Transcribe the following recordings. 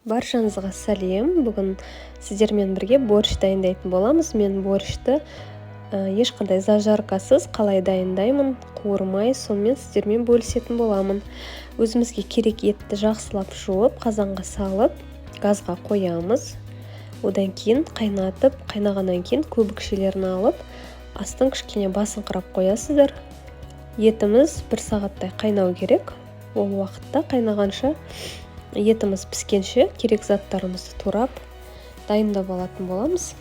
Баршаңызға сәлем. Бүгін сіздермен бірге борщ дайындайтын боламыз. Мен борщты ешқандай зажаркасыз қалай дайындаймын, қуырмай, сонымен сіздермен бөлісетін боламын. Өзімізге керек етті жақсылап жуып, қазанға салып, газға қоямыз. Одан кейін қайнатып, қайнағаннан кейін көбікшелерін алып, астын кішкене басыңқырап қоясыздар. Етіміз бір сағаттай қайнау керек. Ол уақытта қайнағанша, етіміз піскенше керек заттарымызды турап, дайындап алатын боламыз.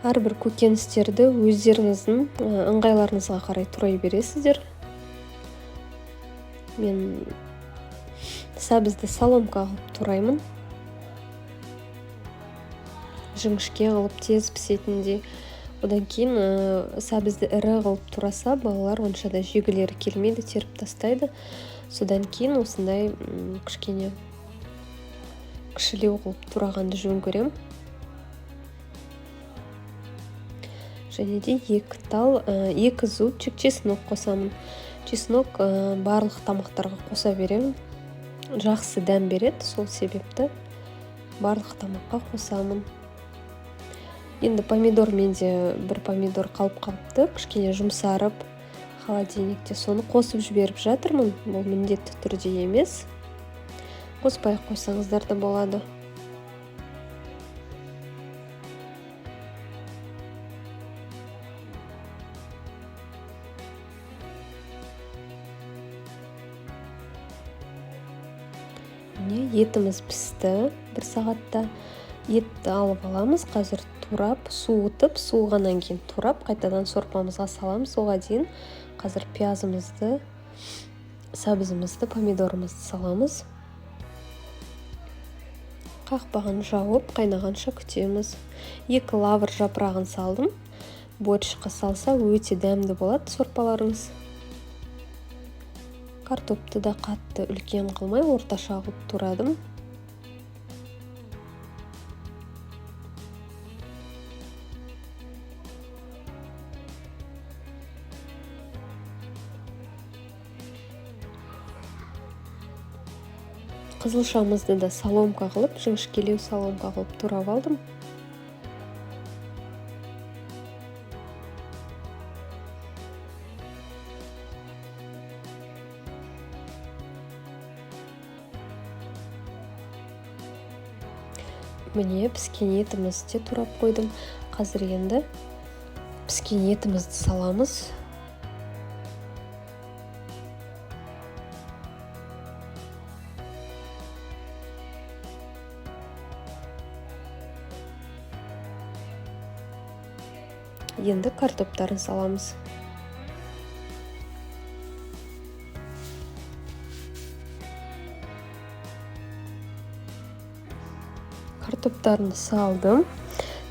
Әрбір көкөністерді өздеріңіздің ыңғайларыңызға қарай турай бересіздер. Мен сәбізді соломка қылып тураймын. Жіңішке қылып, тез пісетіндей. Одан кейін сәбізді ірі қылып тураса, балалар онша да жегілері келмейді, теріп тастайды. Содан кейін осындай кішкене кішілеу қылып турағанды жөн көрем. Және де екі тал, екі зубчик чеснок қосамын. Чеснок барлық тамақтарға қоса беремін. Жақсы дәм береді, сол себепті барлық тамаққа қосамын. Енді помидор, менде бір помидор қалып қалыпты, кішкене жұмсарып холодильникте, соны қосып жіберіп жатырмын. Бұл міндетті түрде емес, қоспай ақ қойсаңыздар да болады. Міне, етіміз пісті бір сағатта. Етті алып аламыз, қазір турап, суытып, суығаннан кейін турап, қайтадан сорпамызға саламыз. Оға дейін қазір пиязымызды, сәбізімізді, помидорымызды саламыз. Қақпағын жауып, қайнағанша күтеміз. 2 лавр жапырағын салдым. Борщқа салса өте дәмді болады сорпаларыңыз. Картопты да қатты үлкен қылмай, орташа қылып турадым. Қызылшамызды да соломка қылып, жіңішкелеу соломка қылып турап алдым. Міне, піскен етімізді де турап қойдым. Қазір енді піскен етімізді саламыз. Енді картоптарын саламыз. Картоптарын салдым.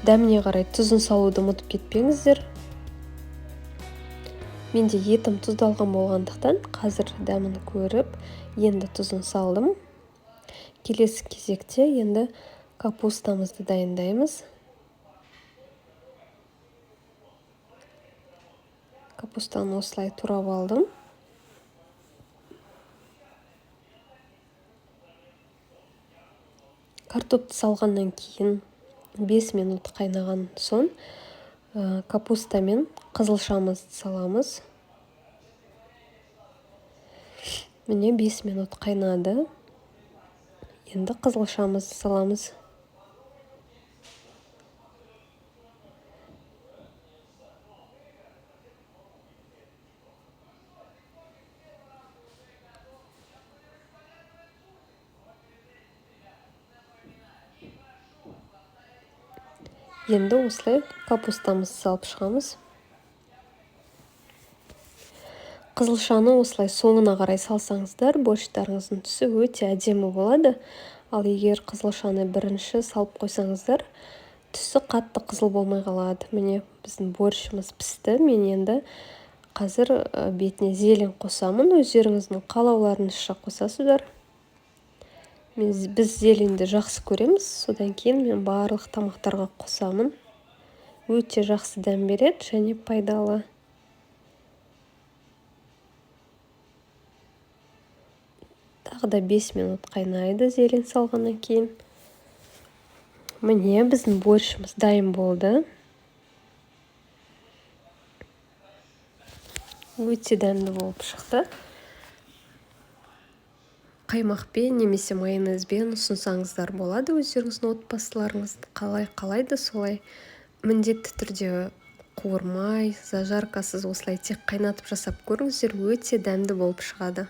Дәміне қарай тұзын салуды ұмытып кетпеңіздер. Менде етім тұздалған болғандықтан қазір дәмін көріп, енді тұзын салдым. Келесі кезекте енді капустамызды дайындаймыз. Капустаны осылай турап алдым. Картопты салғаннан кейін 5 минут қайнаған соң, капуста мен қызылшамызды саламыз. Міне, 5 минут қайнады. Енді қызылшамызды саламыз. Енді осылай капустамызды салып шығамыз. Қызылшаны осылай соңына қарай салсаңыздар, борщтарыңыздың түсі өте әдемі болады. Ал егер қызылшаны бірінші салып қойсаңыздар, түсі қатты қызыл болмай қалады. Міне, біздің борщымыз пісті. Мен енді қазір бетіне зелень қосамын. Өздеріңіздің қалауларыңызша қосасыздар. Біз зеленді жақсы көреміз, содан кейін мен барлық тамақтарға қосамын. Өте жақсы дәм береді және пайдалы. Тағы Тағы да 5 минут қайнайды зелень салғаннан кейін. Міне, біздің борщымыз дайын болды. Өте дәмді болып шықты. Қаймақпен немесе майонезбен ұсынсаңыздар болады, өздеріңіздің отбасыларыңыз қалай қалайды солай. Міндетті түрде қуырмай, зажаркасыз осылай тек қайнатып жасап көріңіздер, өте дәмді болып шығады.